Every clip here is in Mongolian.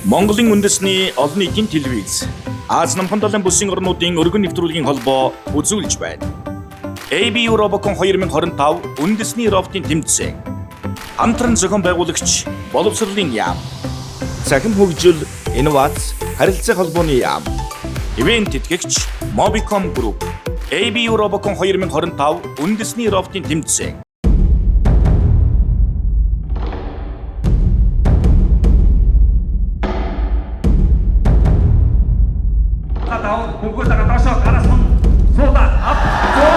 Монголын үндэсний олон нийтийн телевиз Аз Номхон далайн бүсийн орнуудын өргөн нэвтрүүлгийн холбоо үзүүлж байна. ABU Robocon 2025 үндэсний роботын тэмцээн. Хамтран зохион байгуулагч Боловсролын яам. Цахим хөгжил, инновац, харилцаа холбооны яам. Ивент тэтгэгч Mobicom Group. ABU Robocon 2025 үндэсний роботын тэмцээн. Даваа хөнгөө дагаа доошоо гараас хүн суулаа ап зөө.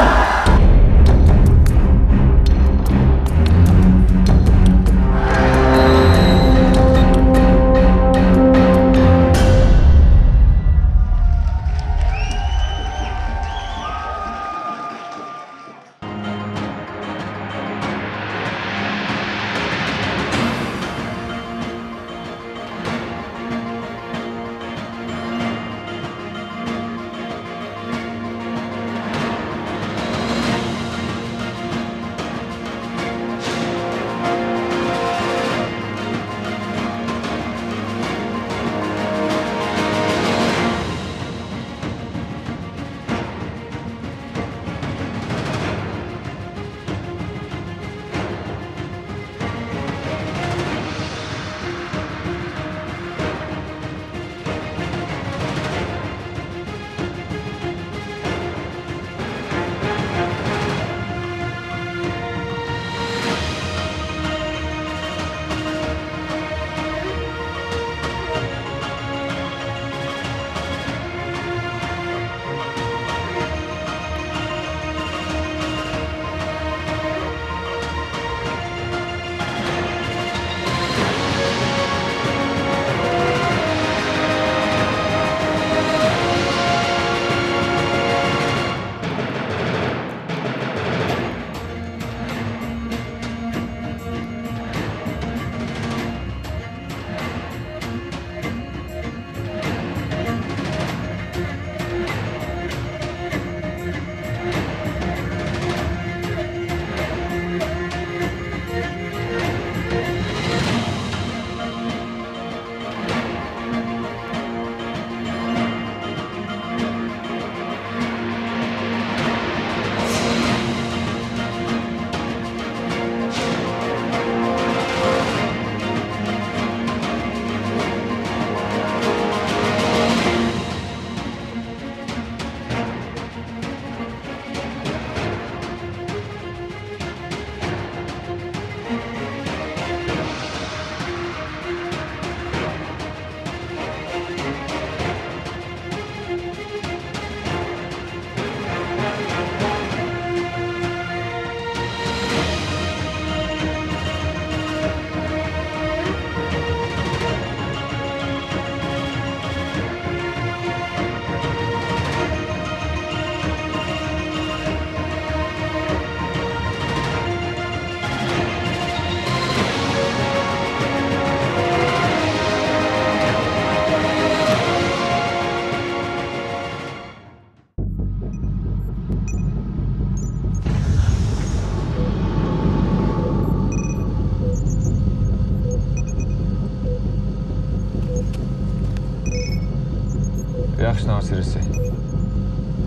Яагч намаас ирээсэй.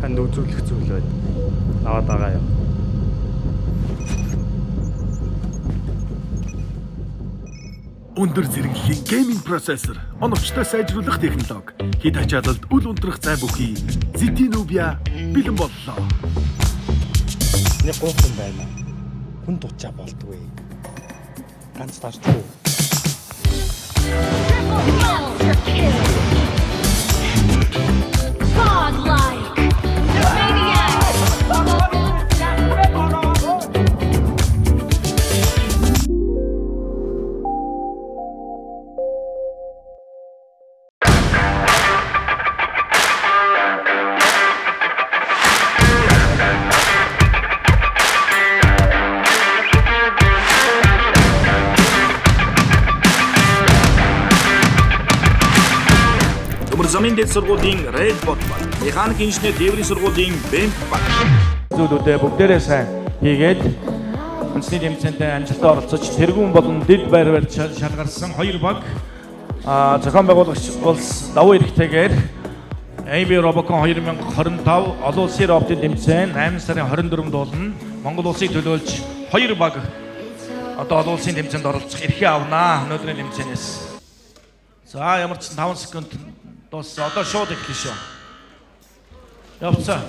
Танд үзүүлэх зүйл байна. Аваад байгаа юм. Өндөр зэрэглэлийн гейминг процессор, оновчтой сайжруулах технологи, хэд ачаалалд үл унтрах зай бүхий ZT Nubia бэлэн боллоо. Нэг гоохон байна. Хүн дутчаа болдгүй. Ганц дарчгүй. Monster kill. Godlike. Maniac. Төмөр замын дэд сургуулийн Red Bot баг, механик инженер дээврийн сургуулийн Bemp баг. Зүйлүүдээ бүгдээрээ сайн хийгээд үндэсний тэмцээнд амжилттай оролцож тэргүүн болон дэд байр барьж шалгарсан хоёр баг Зохион байгуулагч улс давуу эрхтэйгээр AB Robocon 2025 олон улсын роботын тэмцээн 8 сарын 24-нд болно. Монгол улсыг төлөөлж хоёр баг одоо олон улсын тэмцээнд оролцох эрхээ авнаа өнөөдрийн тэмцээнээс. За ямар ч 5 секунд дууссан. Одоо шууд эхлэв шүү. Явцсан.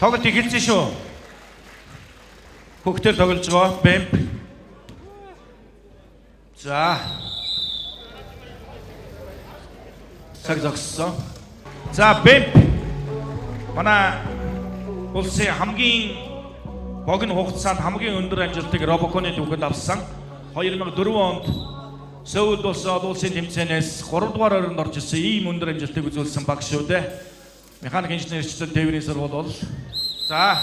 Тоглолт эхэлсэн шүү. Хөгтөр тоглож байгаа. Бэмп. За. Цаг зогссон. За Бэмп. Манай улсын хамгийн богино хугацаанд хамгийн өндөр амжилтыг Робоконы түүхэнд авсан. 2004 онд Сөүлд болсон олон улсын тэмцээнээс 3 дугаар оронд орж ирсэн ийм өндөр амжилтыг үзүүлсэн баг шүү дээ. Механик инженерчлэл тээврийн сургууль бол за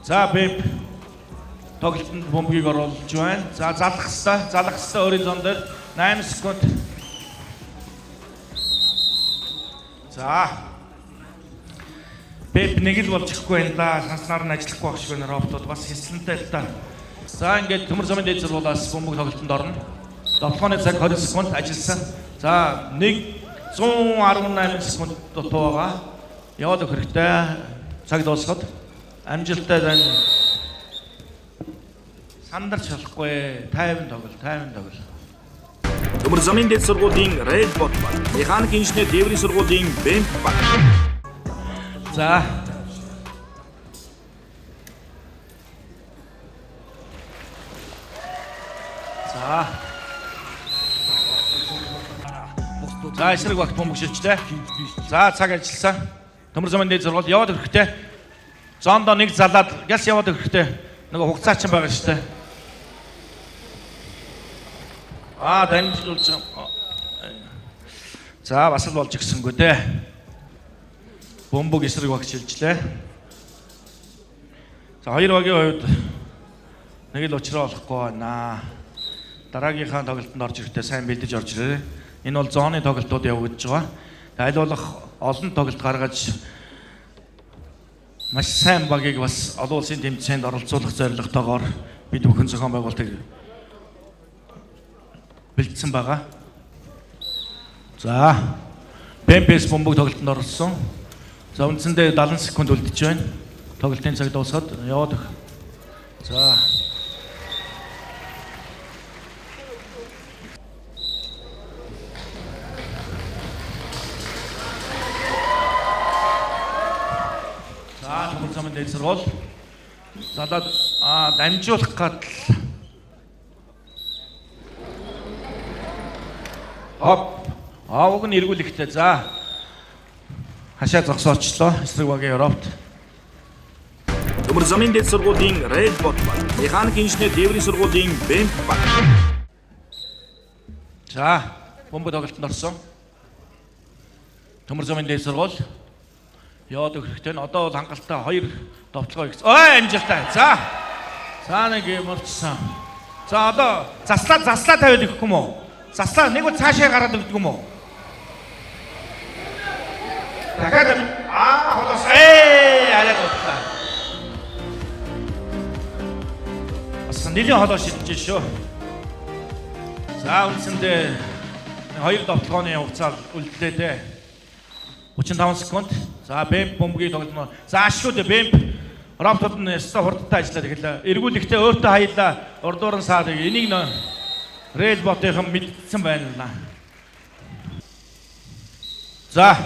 За Бэмп тоглолтод бөмбөгийг оруулж байна. За залах хэвээр, залах хэвээр өөрийн зон дээр 8 секунд. За. Бэмп нэг л болж ихгүй байна да. Санснаар нь ажиллахгүй байх шиг байна роботууд бас хэслэнтэй л да. За ингээд төмөр замын дээд сургуулиас бөмбөг тоглолтод орно. Довтлооны цаг 20 секунд ажилласан. За 118 секунд дутуу байгаа. Яваад өгөх хэрэгтэй. Цаг дуусахад амжилттай зан сандарч болохгүй. 50 тоглол, 50 тоглол. Төмөр замын дээд сургуулийн Red Bot баг, механик инженер тээврийн сургуулийн Бэмп баг. За. За. За эсрэг багт бөмбөг шилжлээ. За цаг ажилласан. Төмөр замын дээд сургууль яваад өгөх хэрэгтэй. Зоондоо нэг залаад гяс яваад өгөх хэрэгтэй. Нөгөө хугацаа чинь байгаа шүү дээ. Аа дамжуулж байгаа. За бас л болж гисэнгүй дээ. Бөмбөг эсрэг баг шилжлээ. За хоёр багийн хувьд нэг л учраа болохгүй байна. Дараагийнхаа тоглолтод орж ирэхдээ сайн бэлдэж орж ирээрэй. Энэ бол зооны тоглолтууд явагдаж байгаа. Аль болох олон тоглолт гаргаж маш сайн багийг бас олон улсын тэмцээнд оролцуулах зорилготойгоор бид бүхэн зохион байгуулалтыг бэлдсэн байгаа. За Бэмпэс бөмбөг тоглолтод оролцсон. За үндсэндээ 70 секунд үлдэж байна. Тоглолтын цаг дуусгаад яваад өгөх. За. За төмөр замын дээд сургууль залаад дамжуулах гад хоп аавг нь эргүүлэхтэй. За хашаа зогсоочлоо эсрэг багийн робот. Төмөр замын дээд сургуулийн Red Bot баг, механик инженер тээврийн сургуулийн Бэмп баг. За бөмбөг тоглолтод орсон. Төмөр замын дээд сургууль яваад өгөх хэрэгтэй. Одоо бол хангалттай хоёр довтлогоо хийсэн. Ой амжилттай. За. За нэг юм болчихсон. За одоо заслаа тавиад өгөх юм уу? Заслаа нэг бол цаашаа гараад өгдөг юм уу? Дахиад холоос арай дутлаа. Бас нэлийн холоо шидэж шүү. За үндсэндээ хоёр довтлогооны хугацаа үлдлээ дээ. 35 секунд. За Бэмп бөмбөгийг тоглоно. За ашгүй дээ Бэмп. Роботууд нь ёстой хурдтай ажиллаад эхэллээ. Эргүүлэхдээ өөртөө хаялаа. Урдууран саад энийг Рэл ботынхан мэдсэн байна л. За.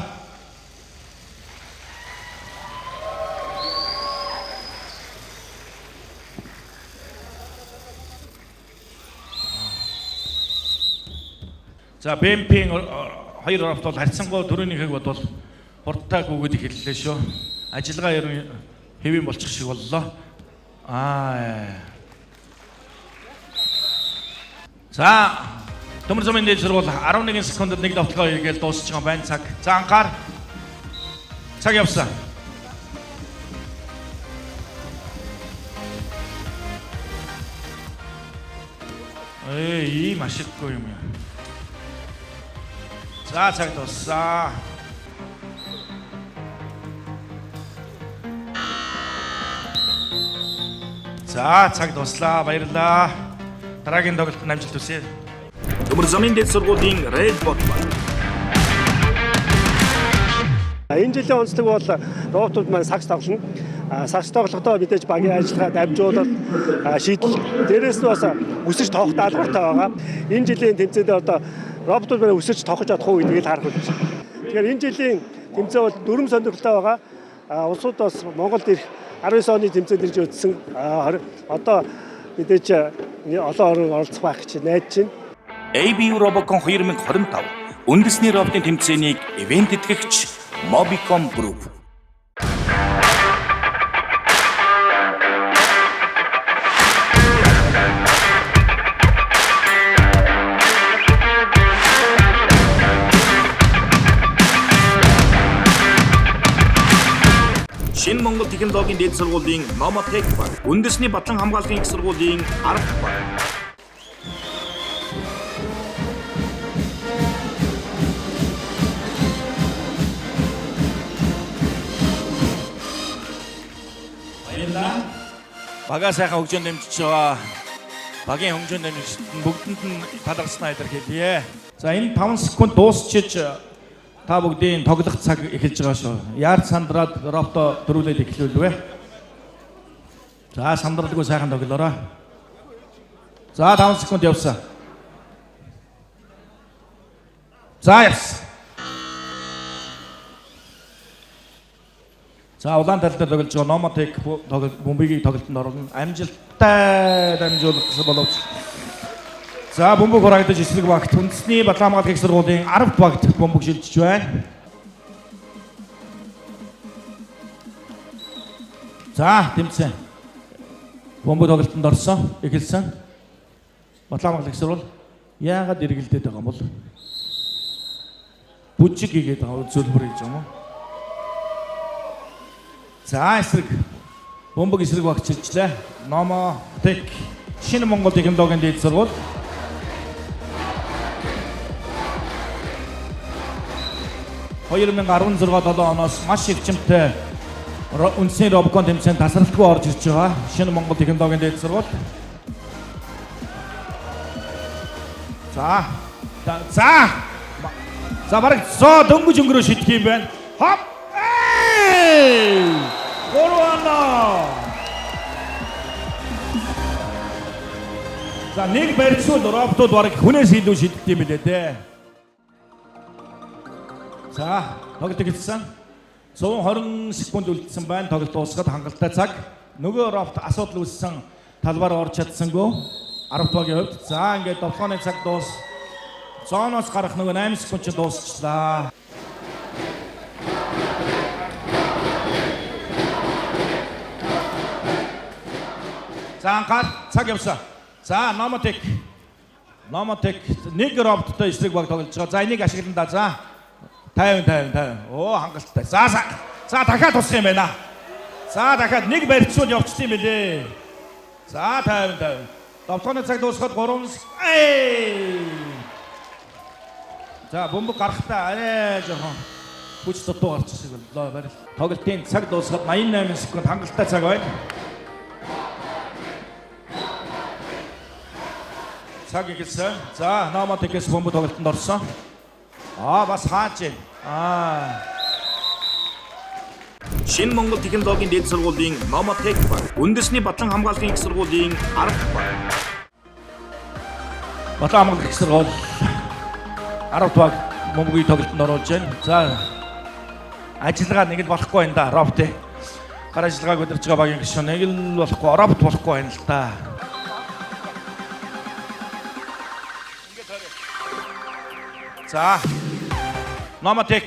За БМП-ийн хоёр робот бол харьцангуй түрүүнийхийг бодвол хурдтай гүгэд эхэллээ шүү. Ажиллагаа ер нь хэвийн болчих шиг боллоо. За төмөр замын дээд сургууль 11 секундэд нэг довтлогоо хийгээл дуусчих юм байна цаг. За анхаар цаг явсан. Ийм ашиггүй юм яа. За цаг дууссан. За цаг дуслаа. Баярлалаа. Дараагийн тоглолтод амжилт хүсье. Төмөр замын дэд сургуулийн Red Bot баг. Энэ жилийн онцлог бол роботууд маань сагс тоглоно. Сагс тоглохдоо мэдээж багийн ажиллагаа дамжуулалт, шийдэл дээрээс нь бас өсөж тоох даалгавартай байгаа. Энэ жилийн тэмцээнд одоо роботууд маань өсөж тоохож чадах уу гэдгийг л харах гэж. Тэгэхээр энэ жилийн тэмцээн бол дөрвөн сонирхолтой байгаа. Улсууд бас Монголд ирэх 19 оны тэмцээнд ирж үзсэн. Одоо мэдээж олон орн оролцох байх гэж найдаж байна. ABU Robocon 2025 үндэсний роботын тэмцээнийг ивент тэтгэгч Mobicom Group. Шинэ Монгол технологийн дэд сургуулийн Номотек баг, үндэсний Батлан хамгааллын их сургуулийн 10 баг. Баярлалаа. Багаа сайхан хөгжөөн дэмжиж байгаа. Багийн хөгжөөн дэмжигчид нь бүгдэнд нь талархснаа илэрхийлье. За энэ 5 секунд дуусчиж та бүгдийн тоглох цаг эхэлж байгаа шүү. Яарч сандраад робото дөрүүлээд эхлүүлвэ. За сандралгүй сайхан тоглоорой. За 5 секунд явсан. За явсан. За улаан тал дээр тоглож байгаа Номотек бөмбөгийг тоглолтод оруулна. Амжилттай дамжуулах гэсэн боловч. За бөмбөг хураагдаж эсрэг багт үндэсний Батлан хамгаалах их сургуулийн 10 багт бөмбөг шилжиж байна. За тэмцээн. Бөмбөг тоглолтод орсон, эхэлсэн. Батлан хамгаалах их сургууль яагаад эргэлдээд байгаа юм бол? Бүжиг хийгээд байгаа зөвлбөр хийж байгаа юм уу? За эсрэг бөмбөг эсрэг багч иржлээ. Номо Тек Шинэ Монгол технологийн дээд сургууль. 2016 7 оноос маш их чимтэй үндэсний Робокон тэмцээнд тасралтгүй орж ирж байгаа. Шинэ Монгол технологийн дээд сургууль. За. За. За бараг зоо дөнгөж өнгөрөө шидэх юм байна. Хоп. Эй! 3-0. За нэг барьцуул роботууд бараг хүнээс илүү шиддэг юм билээ дээ. За тоглолт эхэлсэн. 120 секунд үлдсэн байна. Тоглолт дуусгаад хангалттай цаг. Нөгөө робот асуудал үүссэн талбар орж чадсангүй. 10 багийн хувьд. За ингээд довлооны цаг дуус. Зооноос гарах нөгөө 8 секунд чинь дуусчлаа. За анхаар цаг явсан. За Номотек. Номотек нэг роботтой эсрэг баг тоглож байгаа. За энийг ашиглан да. За 50 50 50. Оо хангалттай. За за. За дахиад тусах юм байна. За дахиад нэг барьцуул явчихсан юм билээ. За 50 50. Довтлооны цаг дуусахад 3 эй. За бөмбөг гарахтаа арай жоохон хүч дутуу гарч ирсэн боллоо. Барил. Тоглолтын цаг дуусахад 88 секунд хангалттай цаг байна. Цаг эхэлсэн. За Номотекээс бөмбөг тоглолтод орсон. Аа бас хааж байна. Аа. Шинэ Монгол технологийн дэд сургуулийн Номотек баг, үндэсний Батлан хамгааллын их сургуулийн 10 баг. Батлан хамгаалах их сургууль 10 баг бөмбөгийг тоглолтод оруулж байна. За ажиллагаа нэг л болохгүй байна да робот. Гар ажиллагааг удирж байгаа багийн гишүүн нэг л болохгүй робот болохгүй байна л да. За Номотек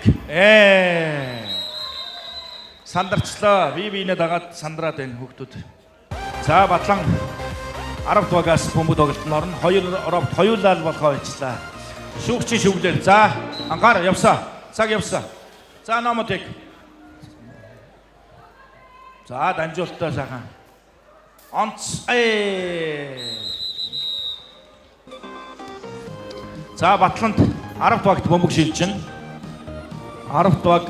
сандарчлаа. Би биенээ дагаад сандраад байна хүүхдүүд. За Батлан 10 багаас бөмбөг тоглолтод орно. Хоёр робот хоёулаа л болохоо байчлаа. Шүүгчийн шүглэл. За ангаар явсан. Цаг явсан. За Номотек. За дамжуултаа сайхан. Онц. За Батланд 10 багт бөмбөг шилжинэ. 10 баг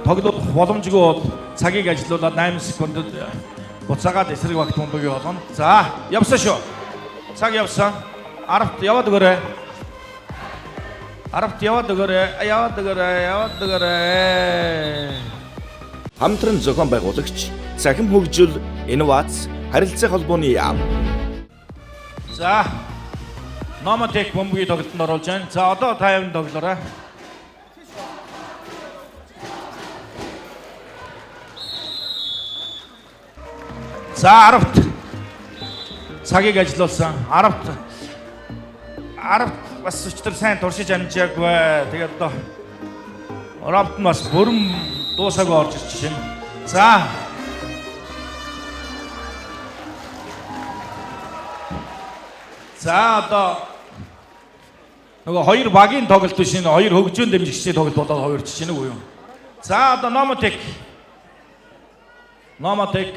тоглох боломжгүй бол цагийг ажилуулад 8 секундэд буцаагаад эсрэг багт бөмбөгийг олгоно. За, явсан шүү. Цаг явсан. 10-т яваад өгөөрэй. 10-т яваад өгөөрэй. Яваад өгөөрэй. Яваад өгөөрэй. Хамтран зохион байгуулагч Цахим хөгжил, инновац, харилцаа холбооны яам. За. Номотек бөмбөгийг тоглолтод оруулж байна. За, одоо 50 тоглоорой. За, 10-т цагийг ажилуулсан. 10-т 10-т бас өчтөр сайн туршиж амжаагүй. Тэгээд одоо робот нь бас бүрэн дуусаагүй орж ирж байна. За. За, одоо нөгөө хоёр багийн тоглолт биш, энэ хоёр хөгжөөн дэмжигчдийн тоглолт болоод хувирч байна уу юу? За, одоо Номотек. Номотек.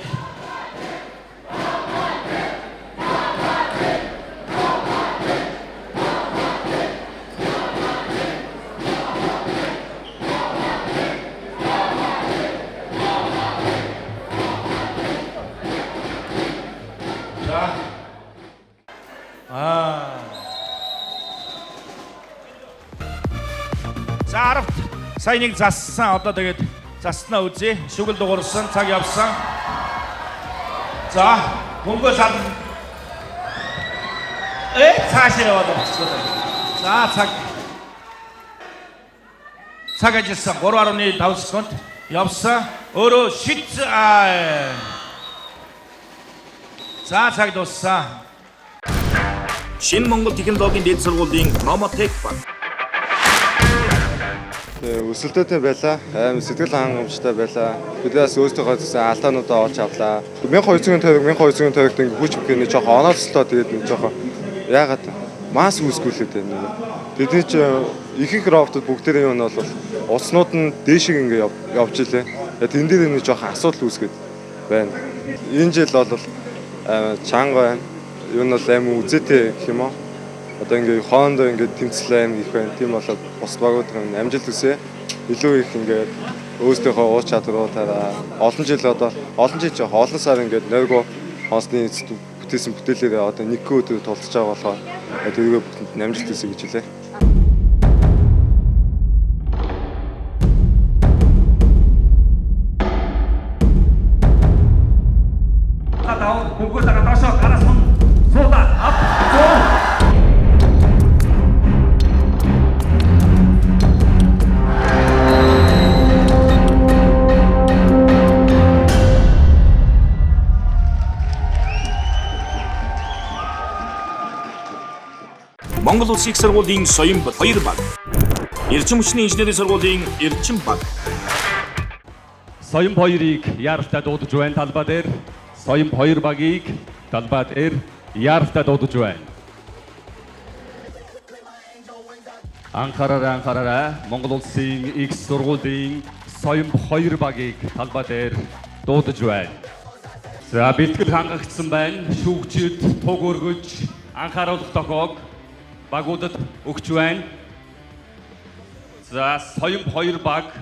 За. Аа. За, 10-т сая нэг зассан. Одоо тэгээд заснаа үзье. Шүгэл дуурсан, цаг явсан. За, бөмбөгөө сал. Цаашаа яваад болчихсон. За, цаг. Цаг ажилласан 3.5 секунд явсан. Өөрөө шид. За, цаг дууссан. Шинэ Монгол технологийн дээд сургуулийн Номотек баг. Өсөлтөөтэй байлаа. Аим сэтгэл хангамжтай байлаа. Бид бас өөрсдийнхөө гэсэн алдаануудаа олж авлаа. 1250 1250-д ингээ хүч бүхээ нэг жоохон онооцлоо, тэгээд нэг жоохон яагаад масс үүсгүүлээд байна. Тэдний чи ихэнх роботууд бүгдээрийн юм нь бол уцнууд нь дээшиг ингээ явж илээ. Тэн дээр нэг жоохон асуудал үүсгээд байна. Энэ жил бол чанга байна. Юу нь бол аим үзээтэй гэх юм уу? Одоо ингээ хоорондоо ингээ тэмцэл аим их байна. Тийм болоод бус багуудын амжилт хүсье. Илүү их ингээ өөрсдийнхөө уур чадваруудаараа олон жил, одоо олон жил жоох олон сар ингээ нойргоо хоосны бүтээсэн бүтээлээрээ одоо нэг өдөр тулцж байгаа болохоор тэргээ бүгдэнд амжилт хүсье гэж хэлье. Даваа бөмбөгөө дагаа доошоо гараас хүн суулаа ап 100. Монгол Улсын их сургуулийн Соён 2 баг. Эрчим хүчний инженерийн сургуулийн Эрчим баг. Соён хоёрыг яаралтай дуудаж байна талбай дээр. Соён 2 багийг талбай дээр яаралтай дуудаж байна. Анхаараарай, анхаараарай. Монгол Улсын их сургуулийн Соён 2 багийг талбай дээр дуудаж байна. За, бэлтгэл хангагдсан байна. Шүүгчид туг өргөж анхааруулах тохиог багуудад өгч байна. За, Соён 2 баг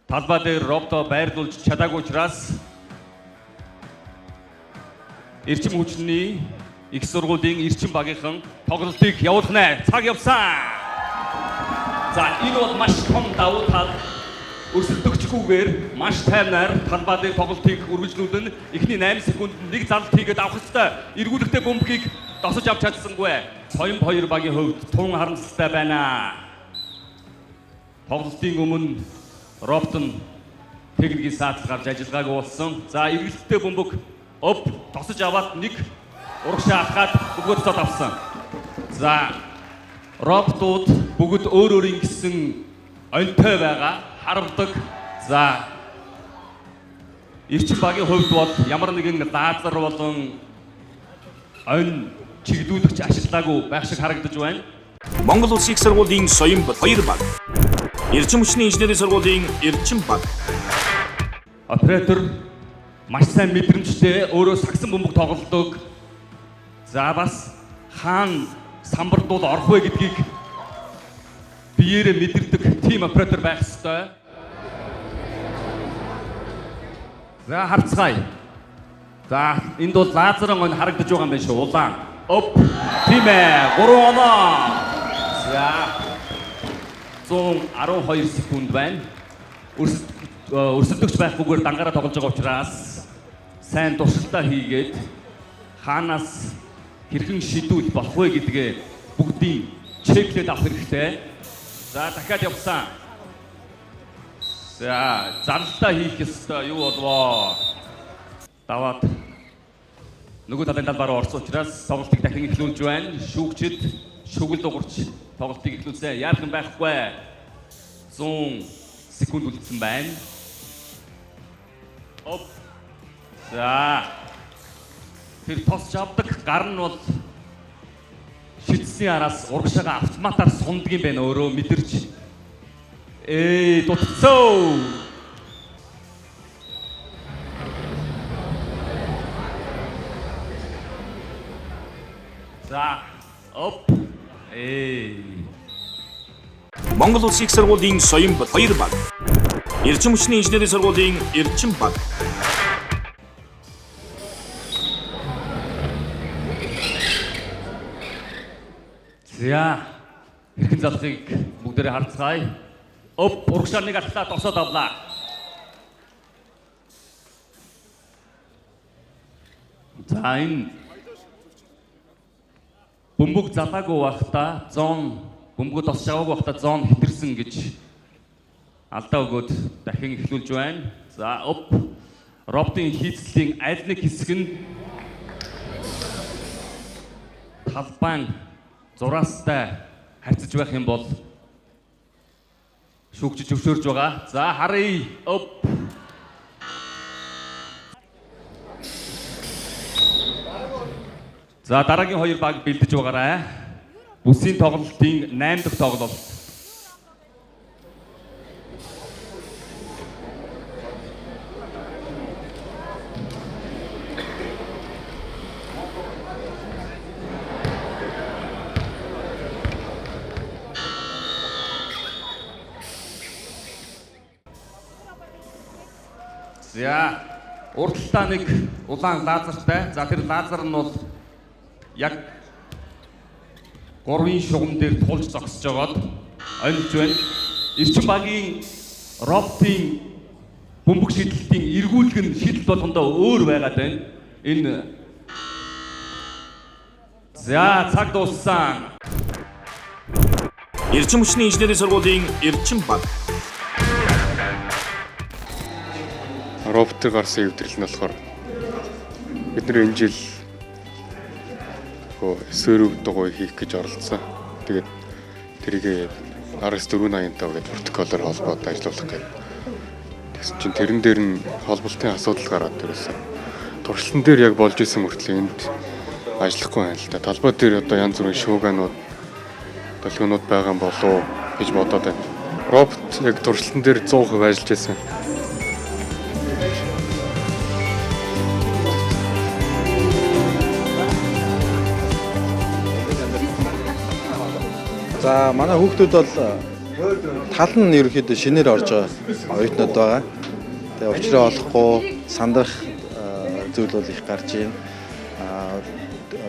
талбай дээр робото байрлуулж чадаагүй учраас эрчим хүчний их сургуулийн Эрчим багийнхан тоглолтыг явуулах нэ. Цаг явсан. За, энэ бол маш том давуу тал. Өрсөлдөгчгүйгээр маш тайвнаар талбай дээр тоглолтыг үргэлжлүүлэн эхний 8 секундэд нэг залт хийгээд авах ёстой. Эргүүлэгтэй бөмбөгийг досож авч чадсангүй. Соён 2 багийн хувьд тун харамсалтай байна. Тоглолтын өмнө робот нь техникийн саатал гарч ажиллагаагүй болсон. За, эргэлттэй бөмбөг өп досож аваад нэг урагшаа алхаад бөмбөгөө тосоод авсан. За, роботууд бүгд өөр өөрийн гэсэн онтой байгаа, харавдаг. За, Эрчим багийн хувьд бол ямар нэгэн лазер болон онь чиглүүлэгч ашиглаагүй байх шиг харагдаж байна. Монгол Улсын их сургуулийн Соён 2 баг. Эрчим хүчний инженерийн сургуулийн Эрчим баг. Оператор маш сайн мэдрэмжтэй өөрөө сагсан бөмбөг тоглодог. За, бас хаан самбардуул орох вэ гэдгийг Биеэрээ мэдэрдэг team оператор байх ёстой. За харцгаая. За энд бол лазерын он харагдаж байгаа юм байна шүү. Улаан. Оп. Тийм ээ. 3 оноо. За 112 секунд байна. Өрсөлдөгч байхгүйгээр дангаараа тоглож байгаа учраас сайн туршилтаа хийгээд хаанаас хэрхэн шидүүл болох вэ гэдгээ бүгдийн check лээд авах хэрэгтэй. За дахиад явсан. За зарлалтаа хийх ёстой юу болвоо? Даваад нөгөө талын талбай руу орсон учраас тоглолтыг дахин эхлүүлж байна. Шүүгчид шүгэл дуурч тоглолтыг эхлүүлсэн. Яарах юм байхгүй. 100 секунд үлдсэн байна. Оп. За. Тэр тосч авдаг гар нь бол шидсийн араас урагшаага автоматар сундаг юм байна өөрөө мэдэрч. Дутцоо. За. Оп. Монгол Улсын их сургуулийн соён хоёр баг. Эрчим хүчний инженерийн сургуулийн Эрчим баг. За. Хэрхэн залхыг бүгдээрээ харцгаая. Оп, урагшаа нэг алтлаа тосоод авлаа. За энэ бөмбөг залаагүй байхдаа зон бөмбөгөө тосч аваагүй байхдаа зон хэтэрсэн гэж алдаа өгөөд дахин эхлүүлж байна. За оп. Роботын хийцлийн аль нэг хэсэг нь талбайн зураастай харьцаж байх юм бол шүүгч зөвшөөрж байгаа. За харъя. Оп. За дараагийн хоёр баг бэлдэж байгаарай. Бүсийн тоглолтын 8 дахь тоглолт. За урдталдаа нэг улаан лазертай. За тэр лазер нь бол яг 3-ын шугам дээр тулж зогсож байгаад онилж байна. Эрчим багийн роботын бөмбөг шидэлтийн эргүүлэг нь шидэлт болгондоо өөр байгаад байна. Энэ за цаг дууссан. Эрчим хүчний инженерийн сургуулийн Эрчим баг. Роботоор гарсан эвдрэл нь болохоор бид нар энэ жил сөрөг дугуй хийх гэж оролцсон. Тэгээд тэрийг RS485 гэдэг протоколоор холбоод ажиллуулах гэдэг. Тэгсэн чинь тэрэн дээр нь холболтын асуудал гараад ирсэн. Туршилтан дээр яг болж исэн мөртлөө энд ажиллахгүй байна л да. Талбай дээр одоо янз бүрийн шууганууд, долгионууд байгаа юм болов уу гэж бодоод байна. Робот яг туршилтан дээр 100% ажиллаж байсан. За манай хүүхдүүд бол тал нь ерөнхийдөө шинээр орж байгаа оюутнууд байгаа. Тэгээ учраа олохгүй сандрах зүйл бол их гарч байна.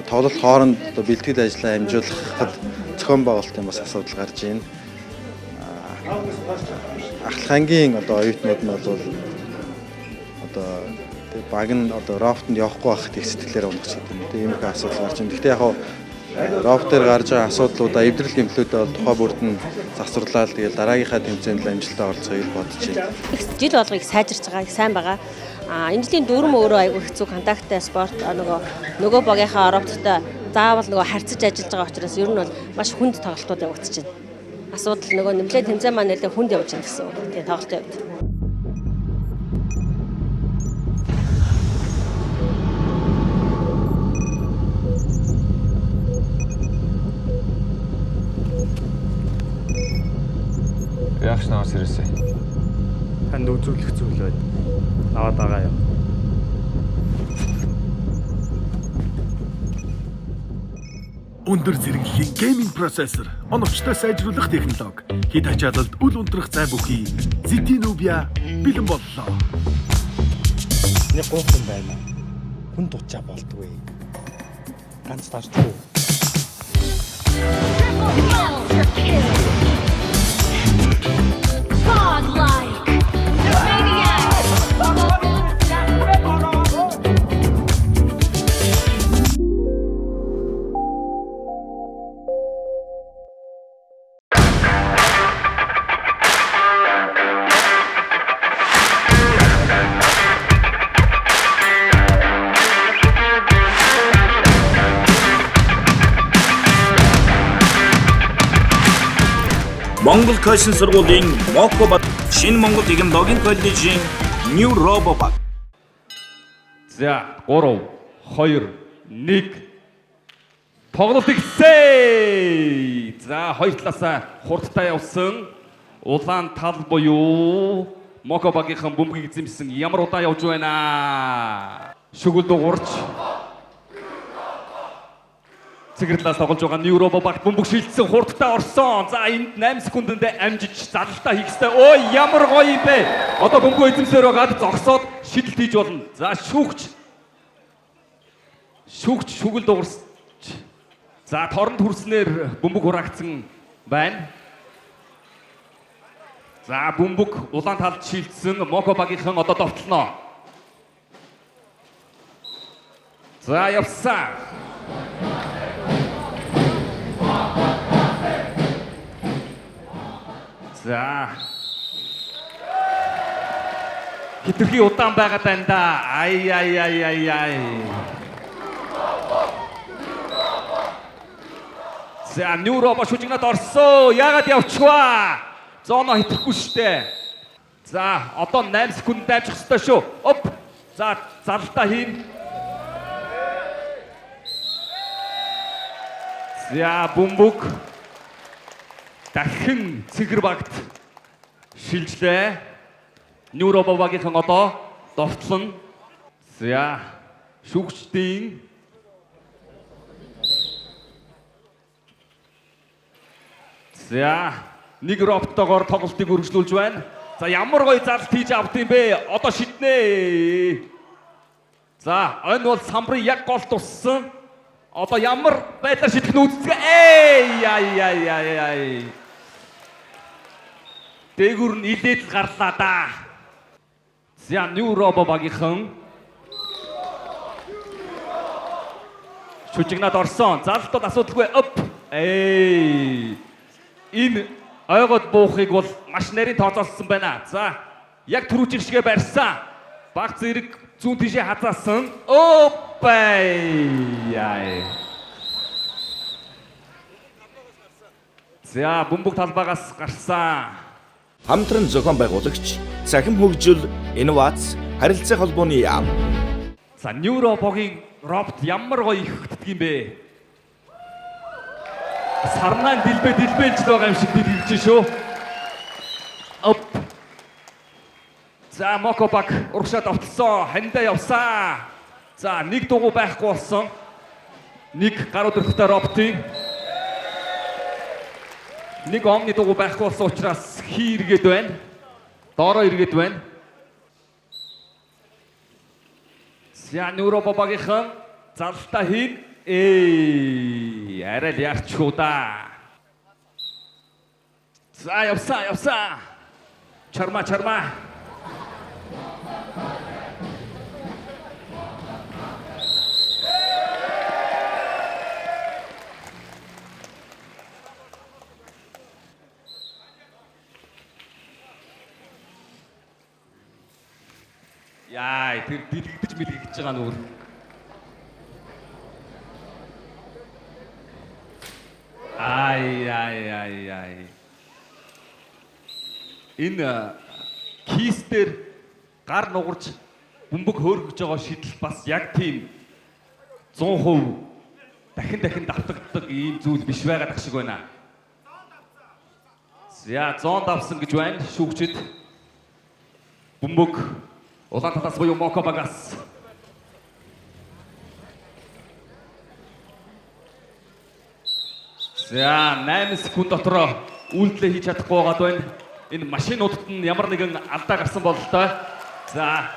Тоглолт хооронд одоо бэлтгэл ажлаа амжуулахад зохион байгуулалтын бас асуудал гарч байна. Ахлах ангийн одоо оюутнууд нь бол одоо тэг баг нь одоо роботонд явахгүй байх их сэтгэлээр унах гэдэг юм. Тэг иймэрхүү асуудал гарч байна. Гэхдээ яг роботоор гарч байгаа асуудлуудаа эвдрэл гэмтлүүдээ бол тухай бүрд нь засварлаад тэгэл дараагийнхаа тэмцээнд л амжилттай оролцохыг бодож байна. Их жил болго их сайжирч байгаа, их сайн байгаа. Энэ жилийн дүрм өөрөө айгүй хэцүү контакттай спорт нөгөө багийнхаа роботтой заавал нөгөө харьцаж ажиллаж байгаа учраас ер нь бол маш хүнд тоглолтууд явагдаж байна. Асуудал нөгөө нэмлээ тэмцээн маань нэлээ хүнд явж байна гэсэн үг. Тэгээ тоглолтын хувьд. Яах ч наваас ирээсэй. Танд үзүүлэх зүйл байна. Аваад байгаа юм. Өндөр зэрэглэлийн gaming процессор, оновчтой сайжруулах технологи, хэд ачаалалд үл унтрах зай бүхий ZTE Nubia бэлэн боллоо. Нэг гоохон байна. Хүн тутчаа болдгүй. Ганц дарчгүй. Monster kill. Godlike. Maniac. Монгол Кайсын сургуулийн Моко баг, Шинэ Монгол технологийн коллежийн New Robo баг. За 3 2 1 тоглолт эхэлсэн. За, хоёр талаасаа хурдтай явсан. Улаан тал буюу Моко багийнхан бөмбөгийг эзэмшсэн. Ямар удаан явж байна. Шүгэл дугуурч цэгэр талаас тоглож байгаа New Robo багт бөмбөг шилжсэн, хурдтай орсон. За, энд 8 секундэнд амжиж залалтаа хийх ёстой. Ой, ямар гоё юм бэ. Одоо бөмбөгөө эзэмсээр байгаад зогсоод шидэлт хийж болно. За, шүүгч шүгэл дуурч. За, торонд хүрснээр бөмбөг хураагдсан байна. За, бөмбөг улаан талд шилжсэн. Моко багийнхан одоо довтлоно. За, явсан. За. Хитрхи удаан байгаад байна да. Ай ай ай ай ай. За, New Robo шүжигнад орсон. Яагаад явчихваа? Zone оо хэтрэхгүй штэ. За, одоо 8 секунд дайчих ёстой шүү. Оп. За, залтаа хийн. За, бөмбөг дахин цэгэр багт шилжлээ. New Robo багийнхан одоо довтлон. За, шүүгчдийн За, нэг роботтойгоор тоглолтыг үргэлжлүүлж байна. За, ямар гоё залт хийж авд юм бэ? Одоо шиднэ. За, он бол самбарын яг гол туссан. Одоо ямар байдлаар шидэх нь үзцгээ. Эй, яй яй яй яй. Дээгүр нь илээд л гарлаа да. За, New Robo багийнхан шүжигнад орсон. Залт бол асуудалгүй. Оп. Эй. Энэ ойгод буухыг бол маш нарийн тооцоолсон байна. За, яг түрүүчийн шигэ барьсан. Баг зэрэг зүүн тишээ хазаасан. Опай. Яй. За, бөмбөг талбайгаас гарсан. Хамтран зохион байгуулагч Цахим хөгжил, инновац, харилцаа холбооны яам. За, New Robo-гийн робот ямар гоё их хөтдөг юм бэ? Сарнаа дэлбэ дэлбэлж л байгаа юм шиг дэлгэж шүү. Оп. За, Моко баг урагшаад овтлсон, хандаа явсан. За, нэг дугуй байхгүй болсон. Нэг гар өдөртөө роботын нэг omni дугуй байхгүй болсон учраас хий эргээд байна. Доороо эргээд байна. За, New Robo багийнхан залтаа хийн. Эй, арай л ярчгүй да. За, явсан, явсан. Чарма, чарма. Яа, тэр дэлгэгдэж мэлгэгдэж байгаа нүур. Ай ай ай ай. Энэ кис дээр гар нугарч бөмбөг хөөргөж байгаа шидэл бас яг тийм 100% дахин дахин давтагддаг ийм зүйл биш байгаад ах шиг байна. За, 100 давсан гэж байна шүүгчид. Бөмбөг улаан талаас буюу Моко багаас. За 8 секунд дотор үйлдэлээ хийж чадахгүй байгаад байна. Энэ машинуудад нь ямар нэгэн алдаа гарсан бололтой. За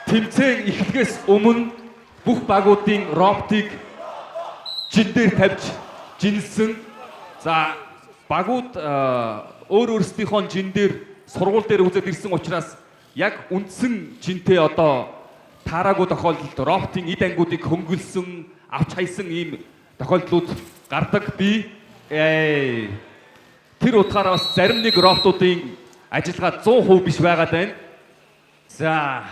тэмцээн эхлэхээс өмнө бүх багуудын роботыг жин дээр тавьж жинэлсэн. За багууд өөр өөрсдийнхөө жин дээр сургууль дээр үзээд ирсэн учраас яг үндсэн жинтэй одоо таараагүй тохиолдолд роботын эд ангиудыг хөнгөлсөн, авч хайсан ийм тохиолдлууд гардаг. Би тэр утгаараа бас зарим нэг роботуудын ажиллагаа 100% биш байгаад байна. За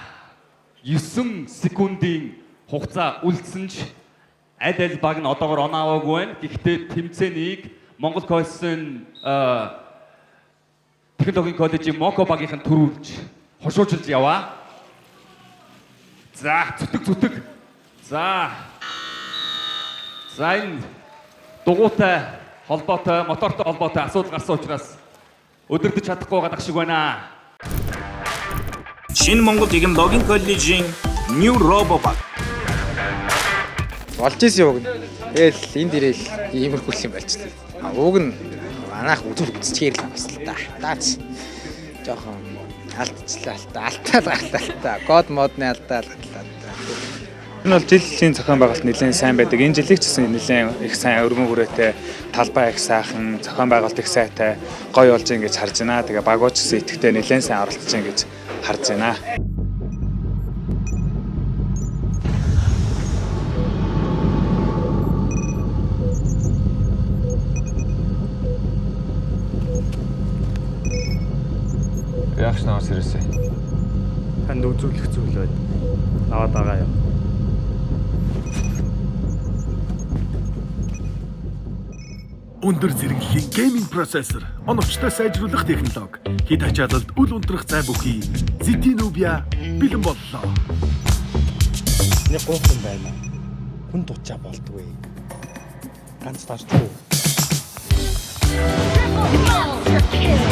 9 секундын хугацаа үлдсэн ч аль аль баг нь одоогор оноо аваагүй байна. Гэхдээ тэмцээнийг Монгол Койсон технологийн коллежийн Моко багийнхан төрүүлж хошуучилж яваа. За зүтг зүтг. За. За энэ дугуйтай холбоотой, мотортой холбоотой асуудал гарсан учраас өдөрдөж чадахгүй байгаа шиг байна. Шинэ Монгол технологийн коллежийн New Robo баг. Болж исэн уг нь. Тэгэл энд ирээл иймэрхүү юм болчихлоо. А уг нь манайх үзүүр үзчихээр л бас л та. Таач жоохон алдчихлаа л та. Алтаал гарлаа л та. Код модны алдаал гарлаа. Энэ бол жилийн зохион байгуулалт нэлээд сайн байдаг. Энэ жилийг ч гэсэн нэлээд их сайн өргөн хүрээтэй, талбай их сайхан, зохион байгуулалт их сайтай, гоё болж ингэж харж байна. Тэгээ багууч гэсэн итгэвтэй нэлээд сайн оролцож ингэж харж байна. Яагч наваас ирээсэй. Танд үзүүлэх зүйл байна. Наваад байгаа юм. Өндөр зэрэглэлийн gaming процессор, оновчтой сайжруулах технологи, хэд ачаалалд үл унтрах зай бүхий ZTE Nubia бэлэн боллоо. Нэг гоохон байна. Хүн дутчаа болдгүй. Ганц дарчгүй. Triple kill.